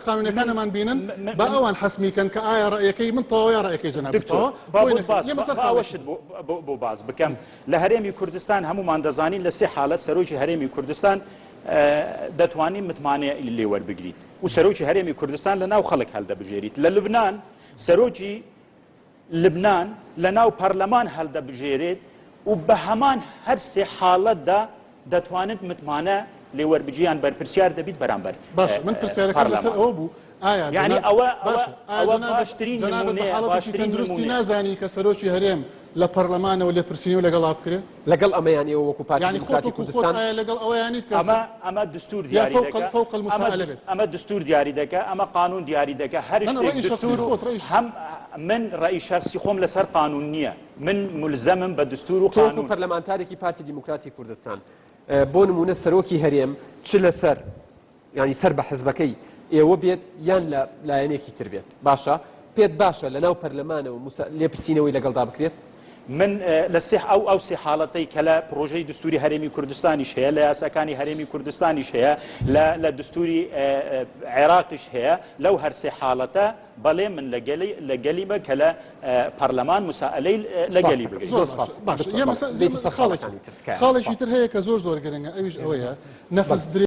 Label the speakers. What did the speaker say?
Speaker 1: قانونەکانمان بینن با ئەوان حەسمی کەن کە ئایا ڕەئیەکەی من تەواوە یا ڕەئیەکەی جەنابت
Speaker 2: دکتۆر
Speaker 1: تەواوە
Speaker 2: با
Speaker 1: بۆی
Speaker 2: بۆت
Speaker 1: نەکەین
Speaker 2: باس
Speaker 1: ئێمە سەر
Speaker 2: با
Speaker 1: خاڵێکی
Speaker 2: ئەوەشت بۆ بۆ بۆ باس بکەم لە هەرێمی کوردستان هەمومان دەزانین لە سێ حالەت سەرۆکی هەرێمی کوردستان دەتوانی متمانە لێ وەربگریت و سەرۆکی هەرێمی کوردستان لە ناو خەڵک هەلدەبژێریت لە لبنان سەرۆکی لبنان لە ناو پەرلەمان هەلدەبژێرێت و بە هەمان هەر سێ حاڵەتدا دەتوانت متمانە لێ وەربگری یان بەرپرسیار دەبیت بەرامبەر
Speaker 1: باشە من پرسیارەکەم لەسەر
Speaker 2: پەرلەمان.
Speaker 1: ئەوە بوو ئایا
Speaker 2: یعنی
Speaker 1: جەناب
Speaker 2: ئەوە ئەوە
Speaker 1: باشە ئایا
Speaker 2: ئەوە
Speaker 1: جەنابت
Speaker 2: باشترین
Speaker 1: جەنابت بە
Speaker 2: نمونەیە
Speaker 1: حاڵەتێکی
Speaker 2: باشترین
Speaker 1: تەندروستی
Speaker 2: نمونەیە.
Speaker 1: نازانی کە سەرۆکی هەرێم لە پەرلەمانەوە لێپرسینەوە لەگەڵا بکرێ؟
Speaker 3: لەگەڵ ئەمەیان ئێوە وەکو پارتی
Speaker 1: یعنی خۆت
Speaker 3: دیموکراتی
Speaker 1: وەکو خۆت
Speaker 3: کوردستان
Speaker 1: ئایا لەگەڵ ئەوەیانیت کە
Speaker 2: ئەمە ئەمە دستور
Speaker 1: یا
Speaker 2: دیاری
Speaker 1: فوق
Speaker 2: دەکا
Speaker 1: فوق
Speaker 2: ئەمە
Speaker 1: المساءلە
Speaker 2: دس
Speaker 1: بێت؟
Speaker 2: ئەمە دستور دیاری دەکا ئەمە قانون دیاری دەکا هەر
Speaker 1: من
Speaker 2: شتێک
Speaker 1: ڕەئی شخصی
Speaker 2: دستور و
Speaker 1: خۆت ڕەئی
Speaker 2: هەم من ڕەئی شخصی خۆم لەسەر قانون نییە من مولزەمم بە دستور و
Speaker 3: تۆ وەکو
Speaker 2: قانون.
Speaker 3: پەرلەمانتارێکی پارتی دیموکراتی کوردستان بۆ نموونە سەرۆکی هەرێم چ لەسەر یانی سەر بە حزبەکەی ئێوە بێت یان لە لایەنێکی تر بێت باشە پێت باشە لە ناو پەرلەمانەوە موسا لێپرسینەوەی لەگەڵدا بکرێت؟
Speaker 2: من لە سێ ئەو ئەو سێ حاڵەتەی کە لە پڕۆژەی دستوری هەرێمی کوردستانیش هەیە لە یاساکانی هەرێمی کوردستانیش هەیە لە لە دستوری عێراقیش هەیە لەو هەر سێ حاڵەتە بەڵێ من لە گەلی لە گەلی بە کە لە پەرلەمان مسائلەی لە گەلی بگرین.
Speaker 1: زۆر سپاس باشە یە مەسە خاڵێکی خاڵێکی تر هەیە کە زۆر زۆر گرنگە ئەویش ئەوەیە نەفس درێ.